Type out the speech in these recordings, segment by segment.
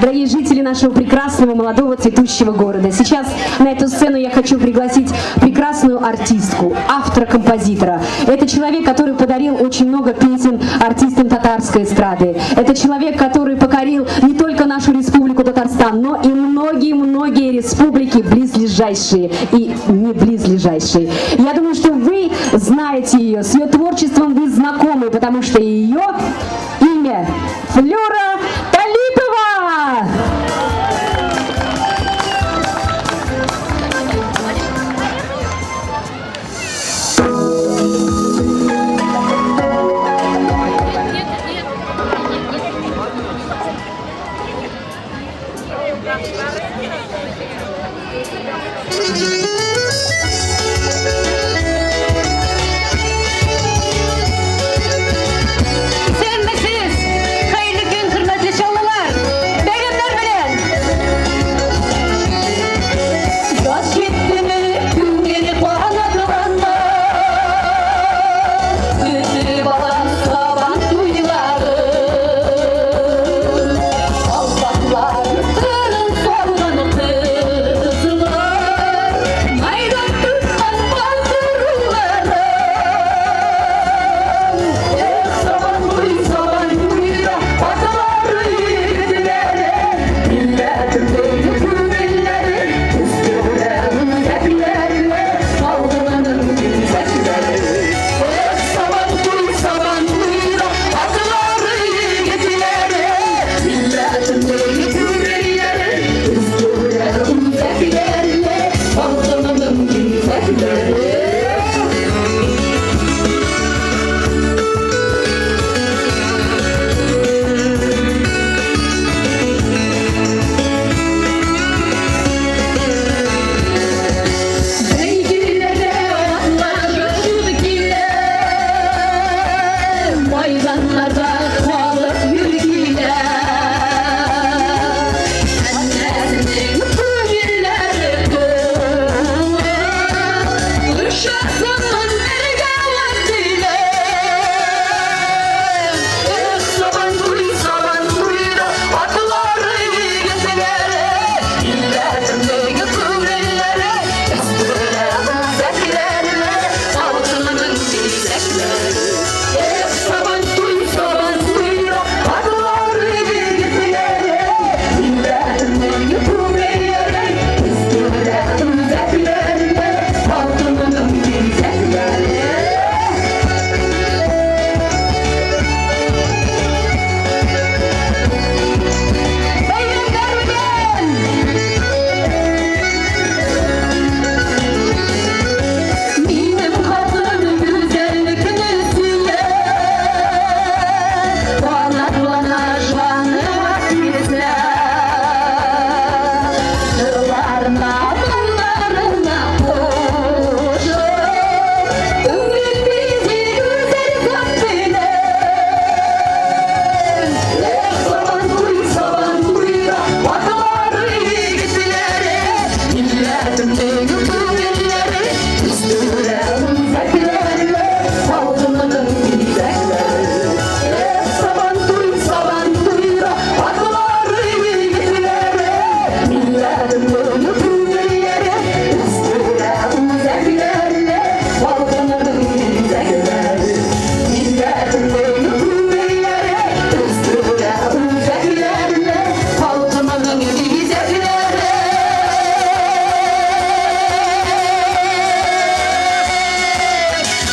Дорогие жители нашего прекрасного, молодого, цветущего города, сейчас на эту сцену я хочу пригласить прекрасную артистку, автора-композитора. Это человек, который подарил очень много песен артистам татарской эстрады. Это человек, который покорил не только нашу республику Татарстан, но и многие-многие республики близлежащие и не близлежащие. Я думаю, что вы знаете ее, с ее творчеством вы знакомы, потому что ее имя Флюра Талипова! Исәнмесез! Хәерле көн, хөрмәтле чаллылар! Бәйрәмнәр белән! Яз җиттеме, күңел канатлана, Көтеп алам сабан туйларын. Алпаклар кырын салган кызлар, Майдан тоткан батыр улларын. Эх, сабан туй, сабан туйда атлары, егетләре, Милләтемнең күңелләре, үстерә үзәкләре, Халкымның бизәкләре. Эх, сабан туй, сабан туйда атлары, егетләре, Милләтемнең күңелләре, үстерә үзәкләре, Халкымның бизәкләре. Бәйгеләрдә атлар очып килә, Майданнарда халык гөр килә. Һәммәсенең күңелләре тулы, Очасың бергә вәкиле. Эх, сабан туй, сабан туйда атлары, егетләре, Милләтемнең күңелләре, үстерә үзәкләре, Халкымның бизәкләре. Эх, сабан туй, сабан туйда атлары, егетләре, Милләтемнең күңелләре, үстерә үзәкләре, Халкымның бизәкләре. Бәйрәмнәр белән! Минем хатын гүзәллекне сөя, Канатлана җаныма килсә, Җырларына, моңнарына кушып, Күңел бизи гүзәл зат белән. Эх, сабан туй, сабан туйда атлары, егетләре, Милләтемнең күңелләре, үстерә үзәкләре, Халкымның бизәкләре. Эх, сабан туй, сабан туйда атлары, егетләре, Милләтемнең күңелләре, үстерә үзәкләре, Халкымның бизәкләре. Милләтемнең күңелләре, үстерә үзәкләре, Халкымның бизәкләре.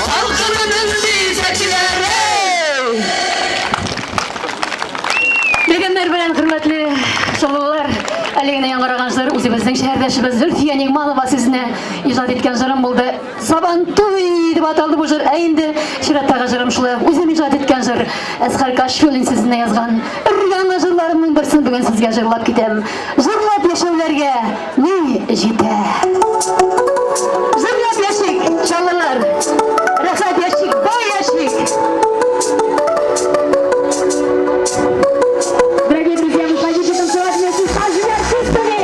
Халкымның бизәкләре. Бәйрәмнәр белән, хөрмәтле чаллылар! Әле генә яңгыраган җыр үзебезнең шәһәрдәшебез Зөлфия Нигманова сүзенә иҗат иткән җырым булды. Сабантуй дип аталды бу җыр. Ә инде чираттагы җырым шулай ук үзем иҗат иткән җыр. Әсхәр Кашфуллин сүзенә язган өр-яңа җырларымның берсен бүген сезгә җырлап китәм. Җырлап яшәүләргә ни җитә? Җырлап яшик, чаллылар! Рәхәт яшик, бай яшик! Дорогие друзья, выходите танцевать вместе с нашими артистами!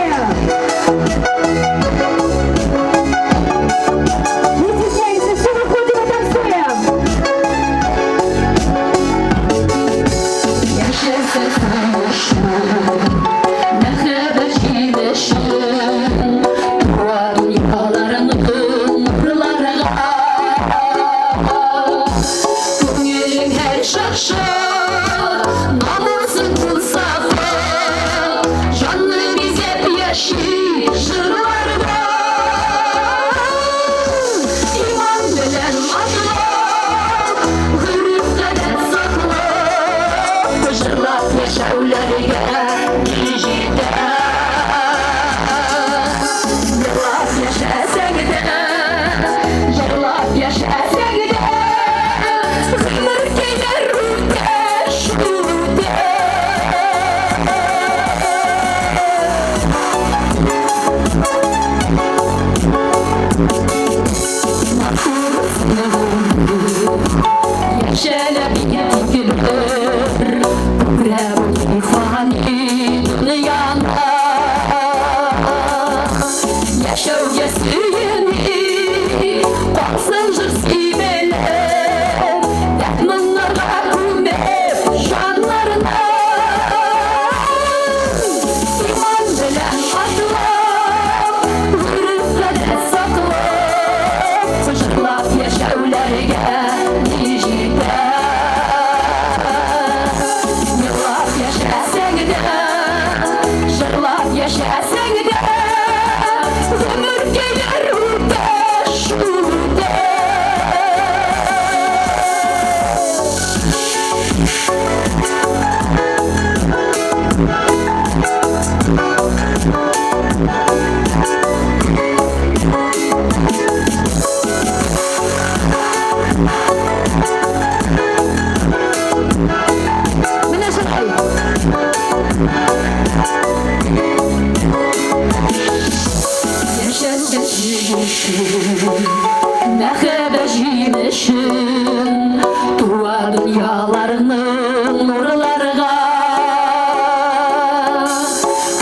Мәхәббәт җимешен туа дөньяларның нурларга.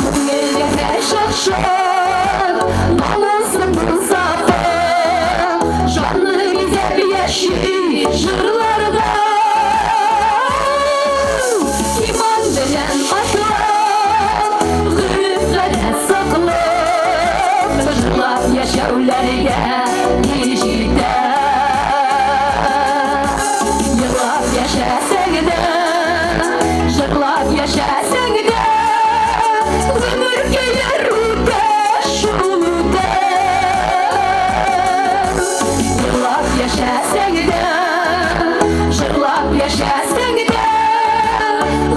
Күңелгә һәрчак шат, намусының сафы, җанны бизәп яши җырларда. Иман белән атлап, гореф-гадәт саклап, җырлап яшәүләргә ни җитә? Елап яшәсәң дә, җырлап яшәсәң дә, гомеркәйләр үтә, шул үтә. Елап яшәсәң дә, җырлап яшәсәң дә,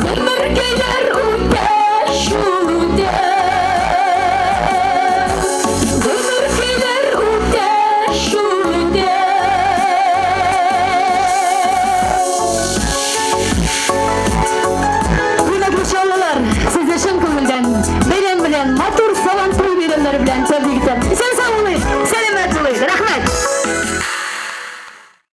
гомеркәйләр үтә, шул үтә. Гомеркәйләр үтә, шул үтә. Хөрмәтле чаллылар, сезне чын күңелдән бәйрәм белән, матур Сабантуй бәйрәмнәре белән тәбрик итәм. Исән.